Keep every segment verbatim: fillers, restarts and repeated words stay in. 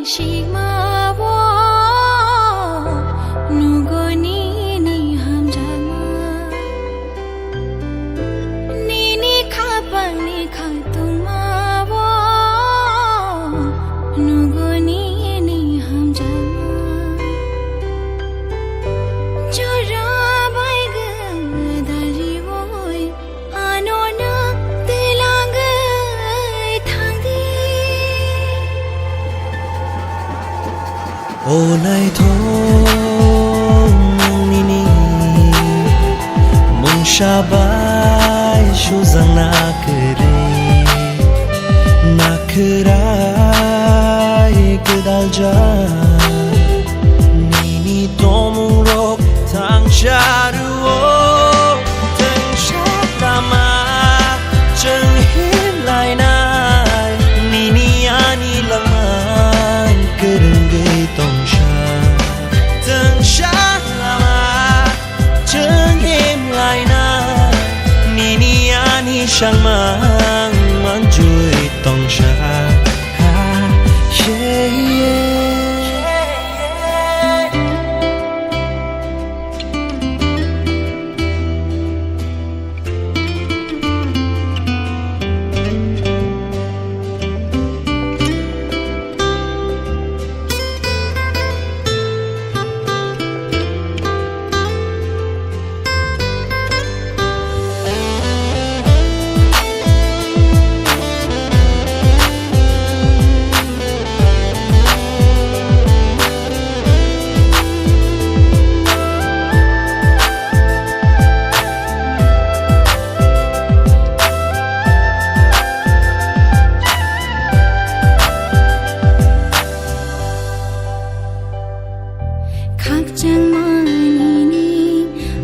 Sigmao nugo nini hamjakma, nini khapangni khangtungmao nugo nini hamjakma. Jora bai gwdal riui ano nwng twilangwi thangdi. O naithok nwng nini mungsa bai sujakna kwrwi, nakhwrai gwdaljak nini tongmungrok thangsa rwo. Twngsa lama chwng himlainai, nini ani langma kwrwngwi tongsa. Twngsa lama chwng himlainai, nini ani sangmang manjui tongsa. Ha, yeah, yeah. Khakchangma nini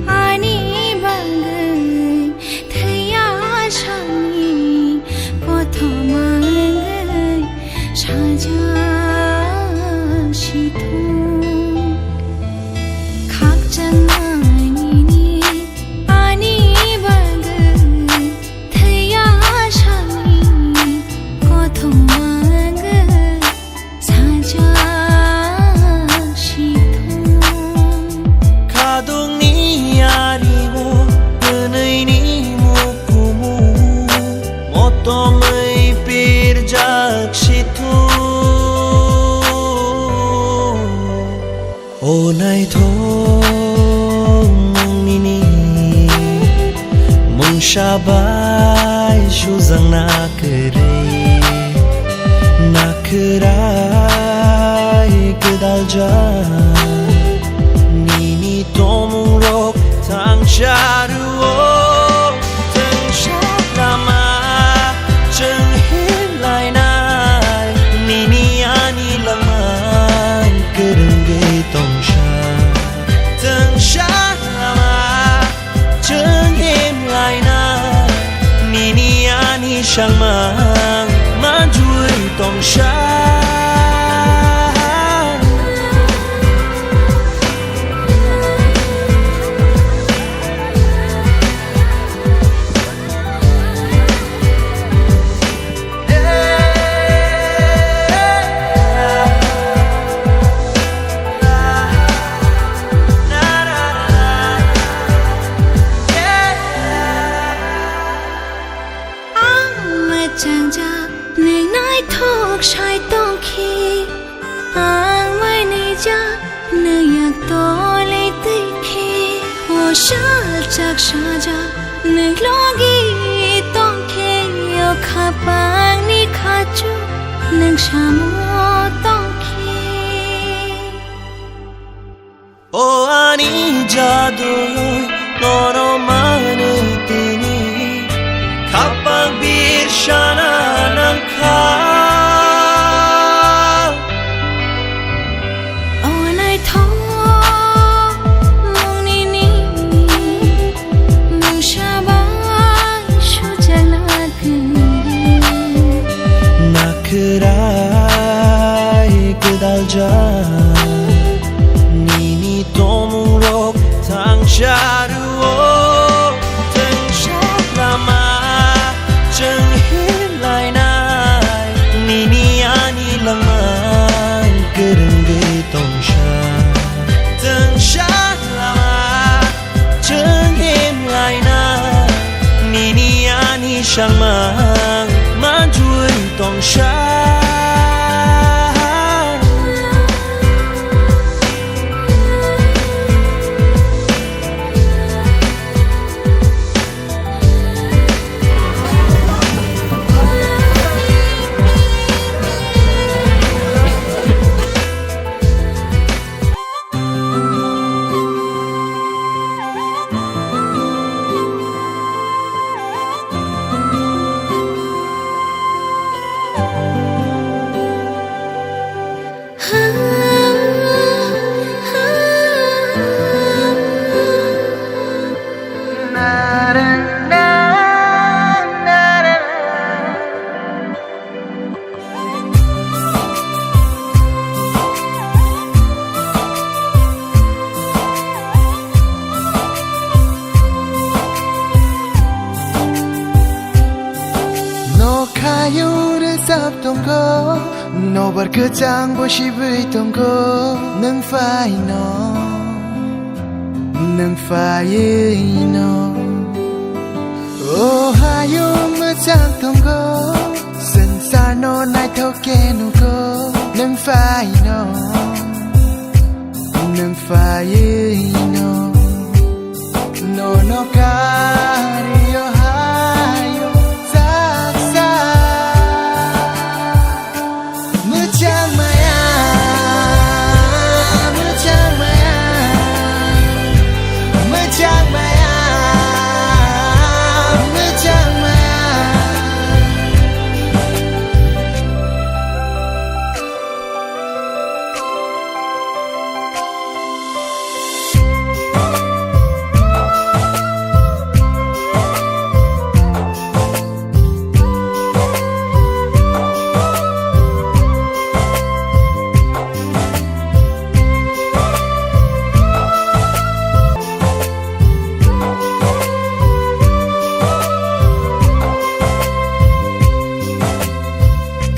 ani bagwi thwiya sani kothoma wngwi sajak sithung. Khakchangma nini ani bagwi thwiya sani kothoma wngwi sajak sithung. Khadungni ario twnwini mukumu motomwi pirjak sithung. O naithok nwng nini mungsa bai sujakna kwrwi, nakhwrai gwdaljak nini tongmungrok thangsa rwo. Twngsa lama chwng himlainai, nini ani langma kwrwngwi tongsa. Twngsa lama chwng himlainai, nini ani sangmang manjui tongsa. Ang mwchangjak nwng naithok sai tongkhe, ang mainijak nwng yak tole twi khe, o salchak sajak nwng logi tongkhe, o khapangni khachu nwng samo tongkhe. O ani jadu, nono manwi tini khapang birsana nangkha. O naithok mungni nini mungsa bai sujakna kwrwi. Nakhwrai gwdaljak nini tongmungrok thangsa rwo. Twngsa lama chwng himlainai, nini ani langma Nokhayo rwchap tongo, nobar kwchang bo sibwi tongo, nwng phaino, nwng phaino. O hayo mwchang tongo, swngcharno naithok khe nugo, nwng phaino, nwng phaino. Nono kariyo hayo saksa. Mwchang maya, mwchang maya, mwchang maya, mwchang maya.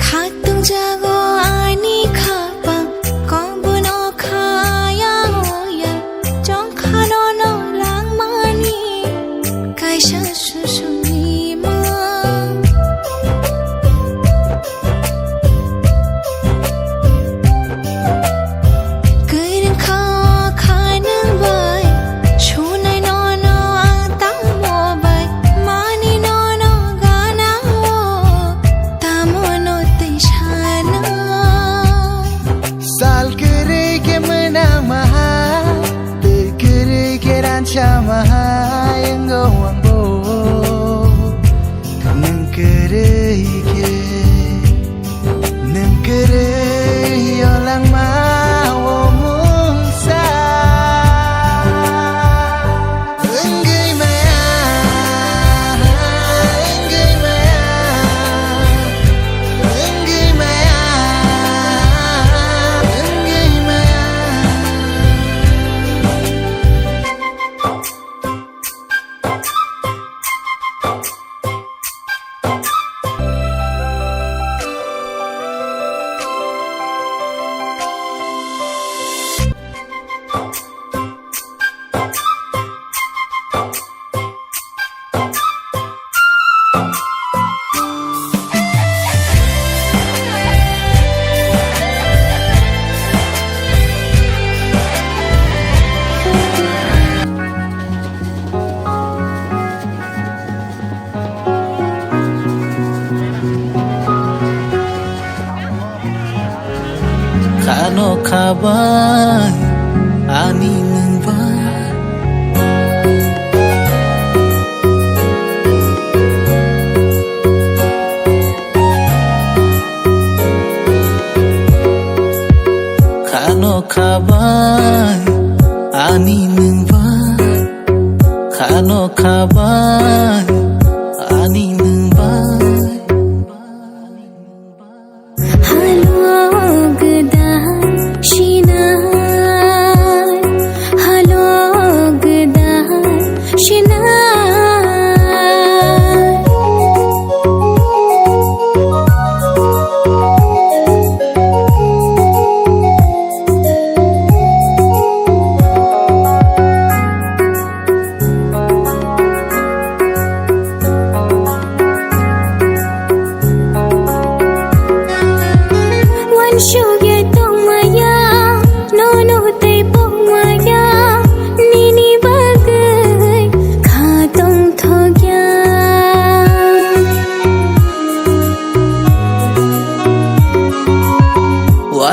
Khatung jago ani khapang, kongbono khaya oya, chongkhano no langmani, kaisa susuni ma. Kwrwng kha kha nwng bai, sunai nono ang tamo bai, mani nono gana o, tamo no tei sana. Sal kwrwi khe mwnang maha, tei kwrwi khe ransa maha, wngo ang bo. Nwng kwrwi khe, nwng kwrwi o langma o mungsa. Wngwi maya, wngwi maya, wngwi maya, wngwi maya. Khano khabai ani nwng bai. Khano khabai ani nwng bai. Khano khabai ani nwng bai. Halo gwdal sinai, halo gwdal sinai.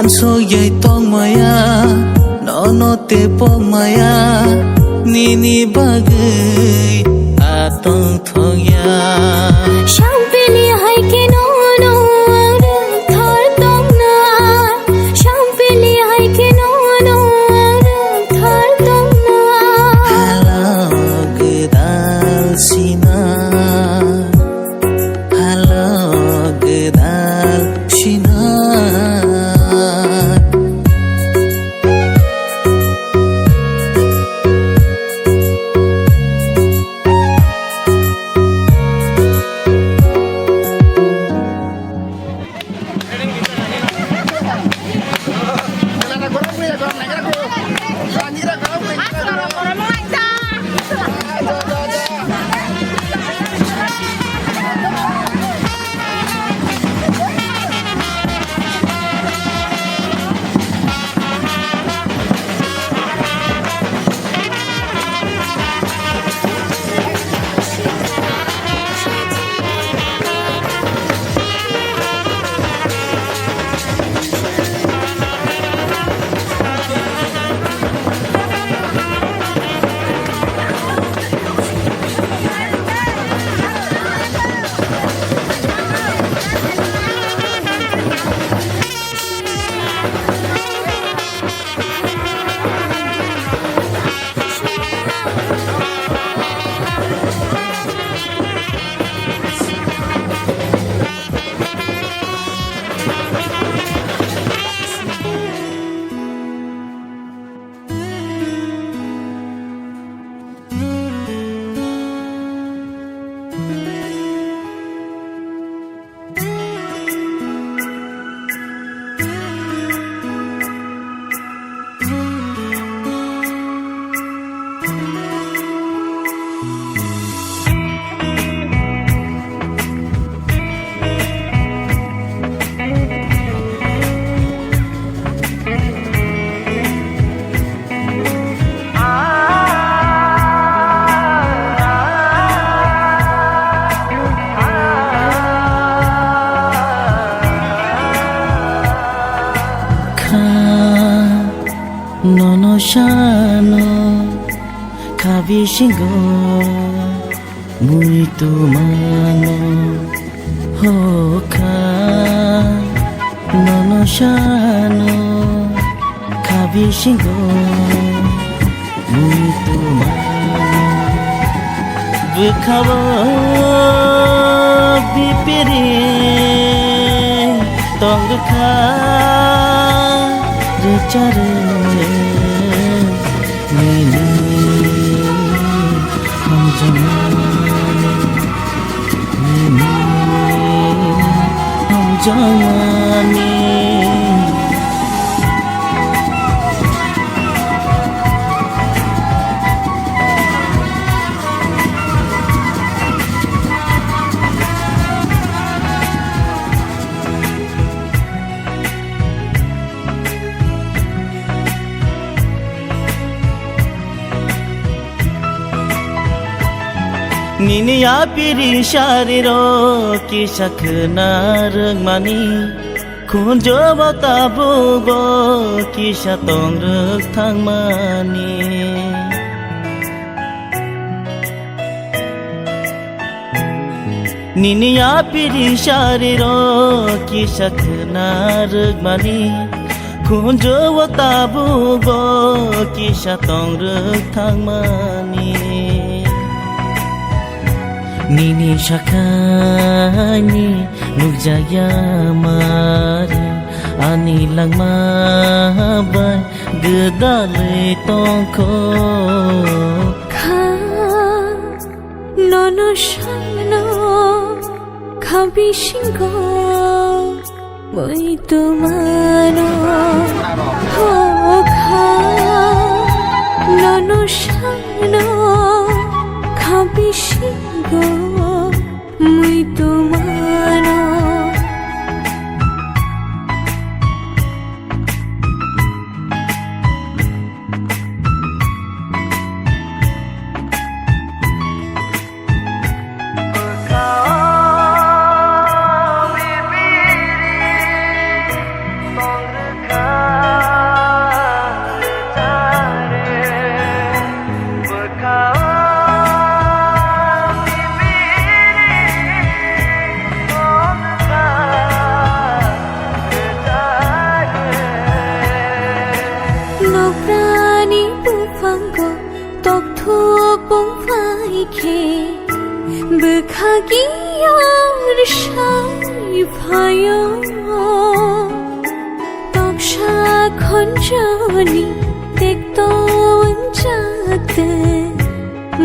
Ansogwi tongmaya, nono tepomaya, nini bagwi atong thokya. Sampili hai khe nono ang rwngthar tongna, sampili hai khe nono ang rwngthar tongna. Hala gwdal sina. Hala gwdal sina. Kha, nono sano, kha bisingo. Muitu mano hokha, nono sano kha bisingo. Muitu mano bwkhao bipiri tong rwkha rwcharwi. Nini hamjakmani, nini hamjakmani. Nini yapiri sariro kisa khwna rwkmani, khunjubo tabukbo kisa tong rwk thangmani. Nini yapiri sariro kisa khwna rwkmani, khunjubo tabukbo kisa tong rwk thangmani. Nini sakhani nukjakya mari, ani langma bai gwdalwi tongkho. Kha, nono sano kha bisingo muitu mano hokha, nono sano kha bisingo muitu mano. Khe bwkha kiyar sai phaio, toksa khonjoni tekto wngjak tei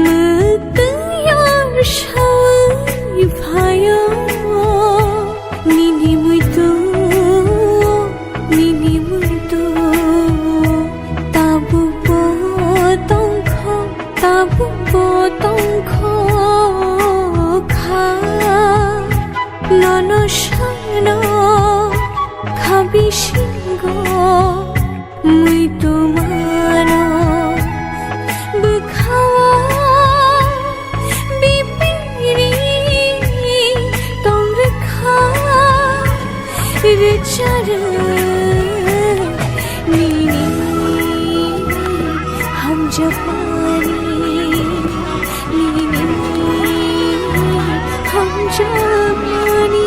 mwtwi yar sai phaio. Nini muitu, nini muitu tabukbo tongkho, tabukbo tongkho kha. Nono sano kha bisingo muitu mano bwkhao bipiri tong rwkha. Rwcharo nini hamjakmani, nini hamjakmani.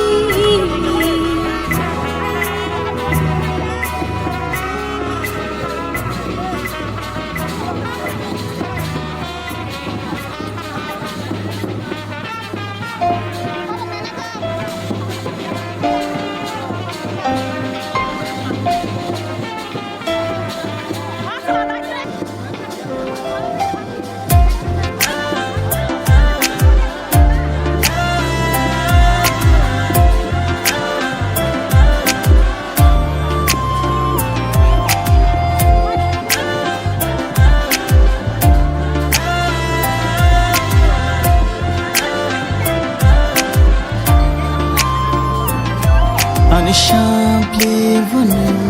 Ani sampli bo nwng,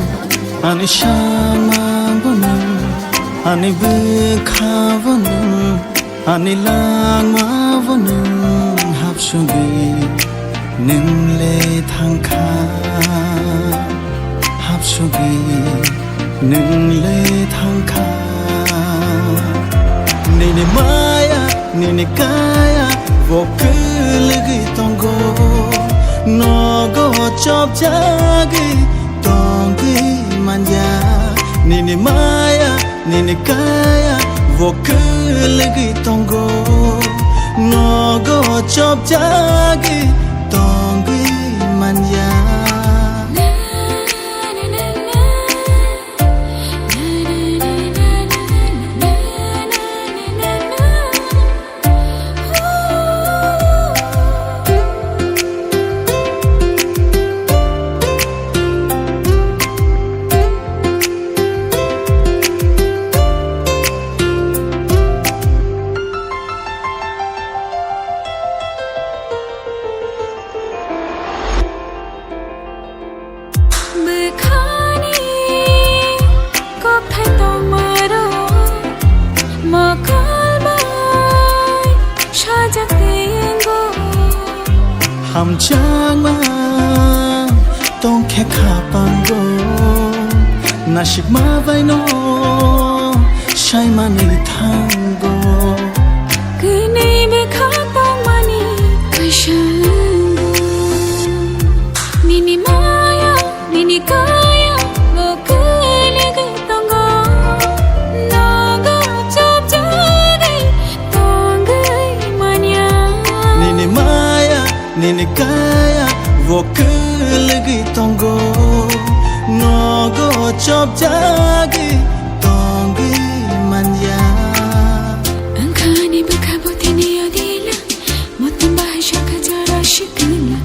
ani samang bo nwng, ani bwkha bo nwng, ani langma bo nwng, hapsugwi nwng le thangkha, hapsugwi nwng le thangkha. Nini maya, nini kaya bo kwlwgwi tongo, nogo chopjagwi tongwi manya. Nini maya, nini kaya bo kwlwgwi tongo, nogo chopjagwi tongwi manya. Bwkhani kokthai tongmarok mokol bai sajak tei wngo. Hamjakma tongkhe khapango, nasibma baino saimani thango. Kwnwi bwkha tongmani kaisa wngo. Nini maya, nini kaya bo kwlwgwi tongo, nogo chopjagwi tongwi manya. Nini maya, nini kaya bo kwlwgwi tongo, nogo chopjagwi tongwi manya. Ang khani bwkha bo tini yodila, motom bahai sakha jora shikila,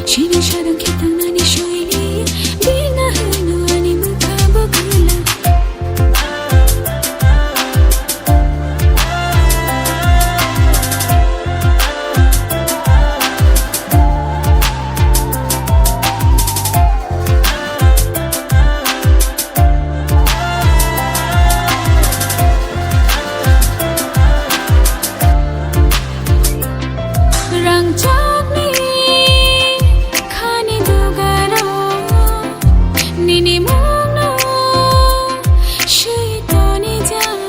chini sadong khe tangnani soili, bina hwno ani bwkha bo kwla. Rangchakni khani dugaro nini mungno swi tonijak.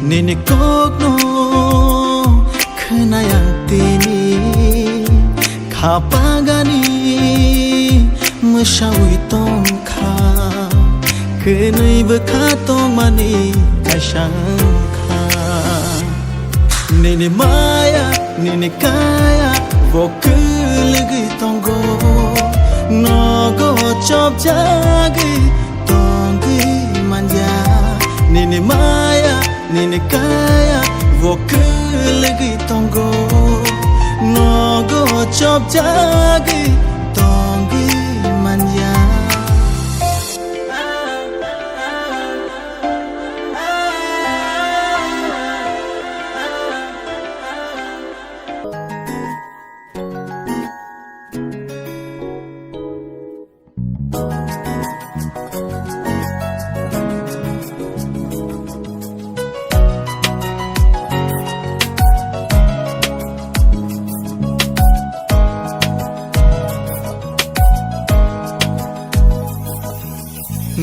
Nini kokno khwnai ang tini, khapagani mwsawi tongkha, kwnwi bwkha tongmani kaisa wngkha. Nini maya, nini kaya, bo kwlwgwi tongo. Nogo chopjagwi tongwi manya. Nini maya, nini kaya, bo kwlwgwi tongo. Nogo chopjagwi tongwi manya.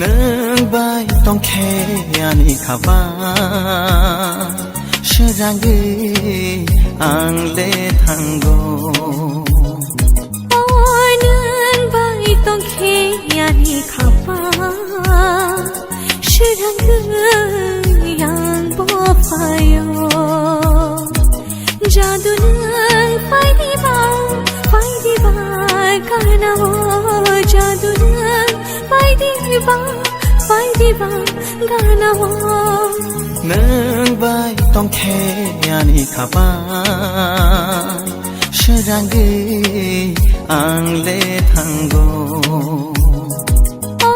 Nwng bai tongkhe ani khaba, srangwi ang le thango. O nwng bai tongkhe ani khaba, srangwi ang bo phaio. Jadu nwng phai diba, phai diba gana o. Jadu nwng phai diba, phai diba gana o. Nwng bai tongkhe ani khaba, srangwi ang le thango. O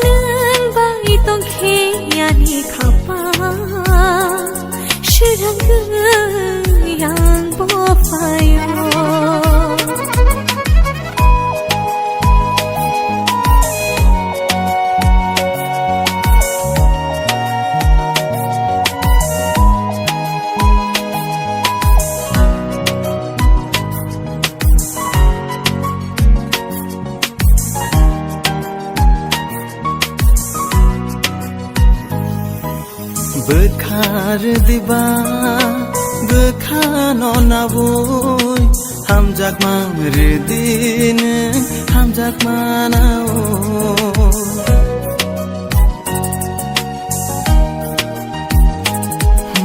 nwng bai tongkhe ani khaba, srangwi ang bo phaio. Bwkha rwdiba, bwkha no nabwi, hamjakma rwdini, hamjakma nao.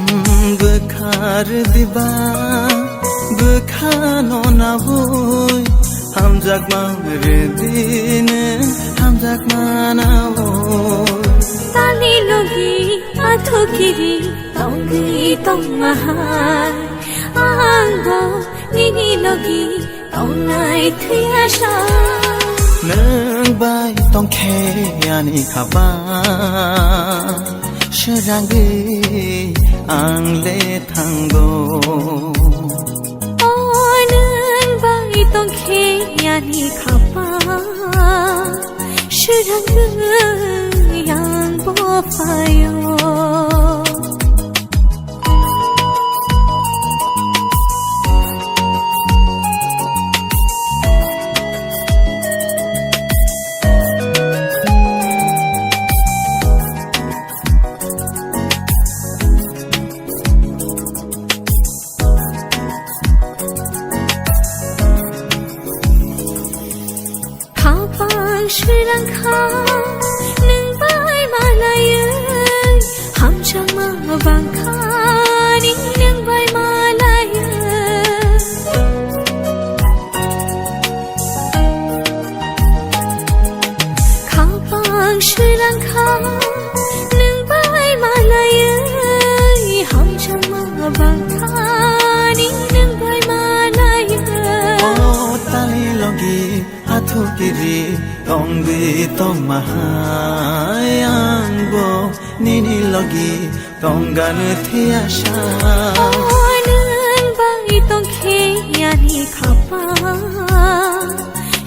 Hmm, bwkha rwdiba, bwkha no nabwi, hamjakma rwdini, hamjakma nao. Tani logi athu kiri tongwi tongma hai, ang bo nini logi tongnai thwiya sa. Nwng bai tongkhe ani khaba, srangwi ang le thango. O nwng bai tongkhe ani khaba, srangwi ang bo phaio. Khapang srwlangkha nwng bai malaiwi, hamjakma bangkha ni nwng bai malaiwi. Khapang srwlangkha nwng bai malaiwi, hamjakma bangkha ni nwng bai malaiwi. O tani logi athu kiri tongwi tongma hai, ang bo nini logi tongna thwiya sa. O nwng bai tongkhe ani khaba,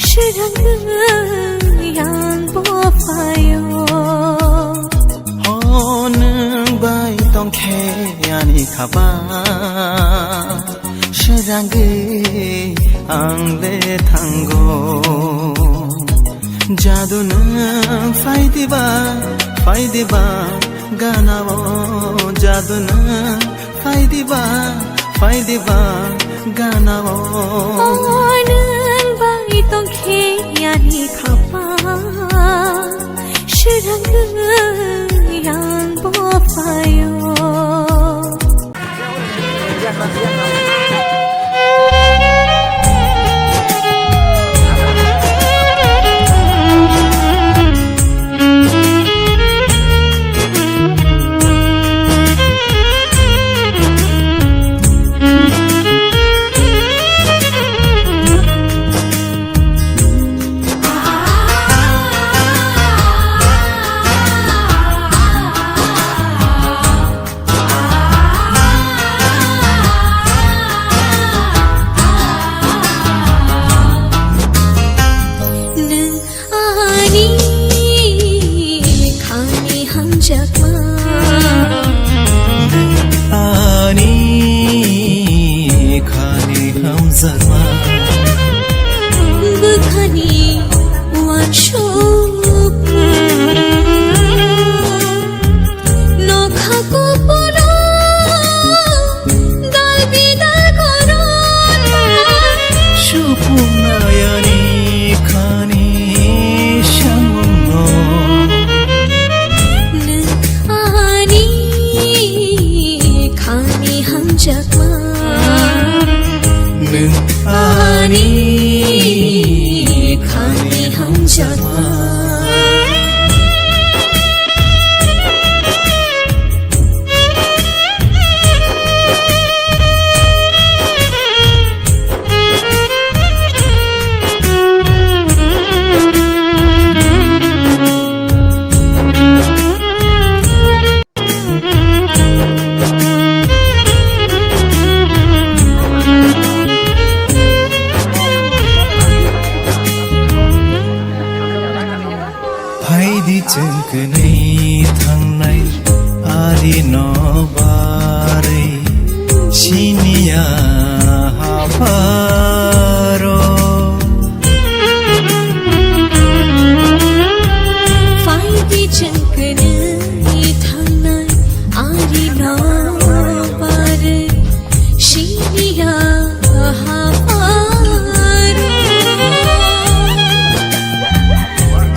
srangwi ang bo phaio. O nwng bai tongkhe ani khaba, srangwi ang le thango. Jadu nwng phai diba, phai diba gana o. Jadu nwng phai diba, phai diba gana o. O nwng bai tongkhe ani khaba, srangwi ang bo phaio. Di chwng kwnwi thangnai ari no barwi siniya hapharo. Phaidi chwng kwnwi thangnai ari no barwi siniya hapharo.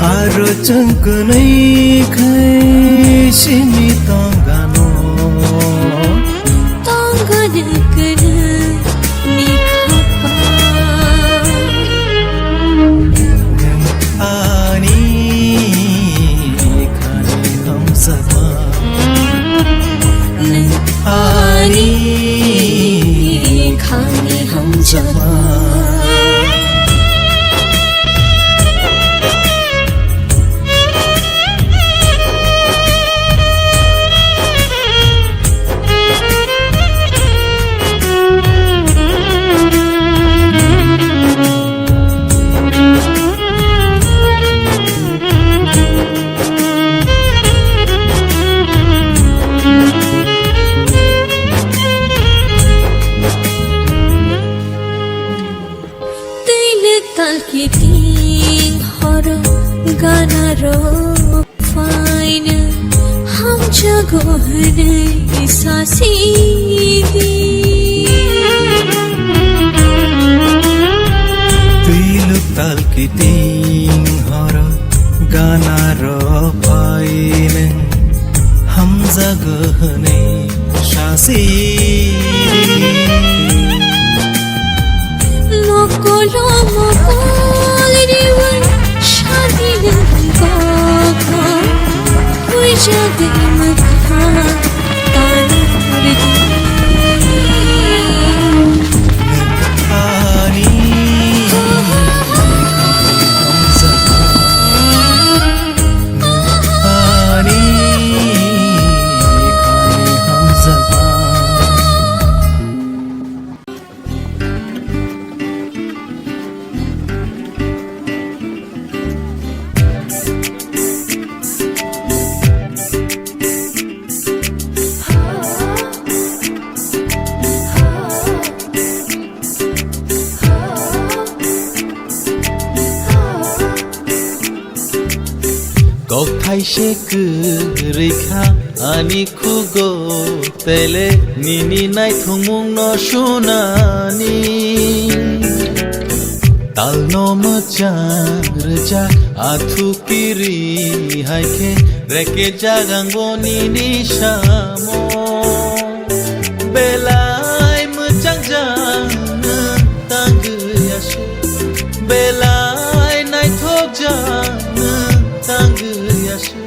Aro chwng kwnwi khai simi tongano. Tongano kwnwi ni khapa. Ani khani hamsama. Ani khani hamsama. Twilwk tal kiting horo gana rok phaino hamjago hwnwi sasidi. Twilwk tal kiting horo gana rok phaino hamjago hwnwi sasidi. Mokolo mokol riwi shadi nang koko. Hui jadi mukha tanu ridi. Ani hamjago. Ani khani hamjago. Kokthai se kwrwi kha ani khugo, tele nini naithokmungno sunani. Talno mwchang rwjak athu kiri hai khe, reke jagang bo nini samo. Belai mwchang jang nwng tangwi aswk, belai naithok jang nwng tangwi aswk.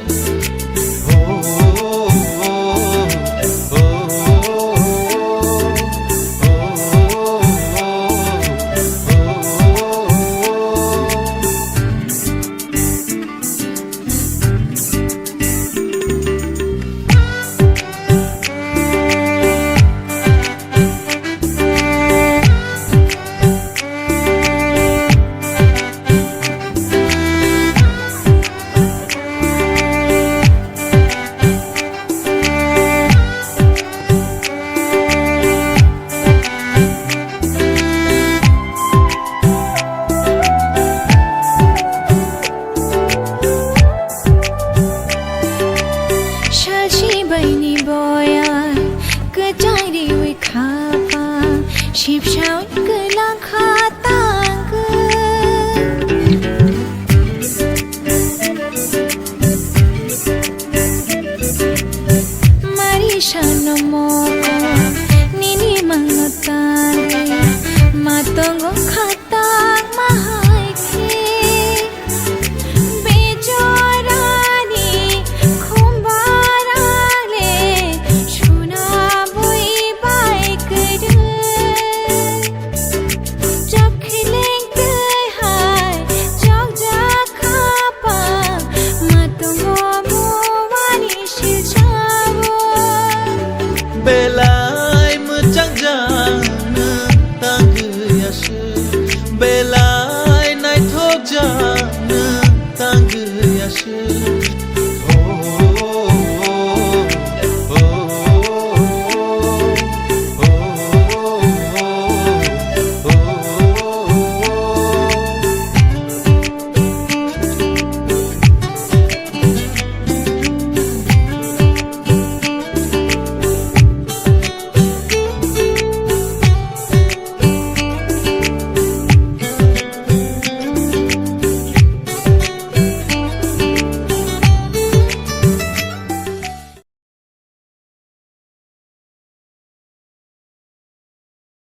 Salsi baini boya, kwchang riwi khapa, sipsa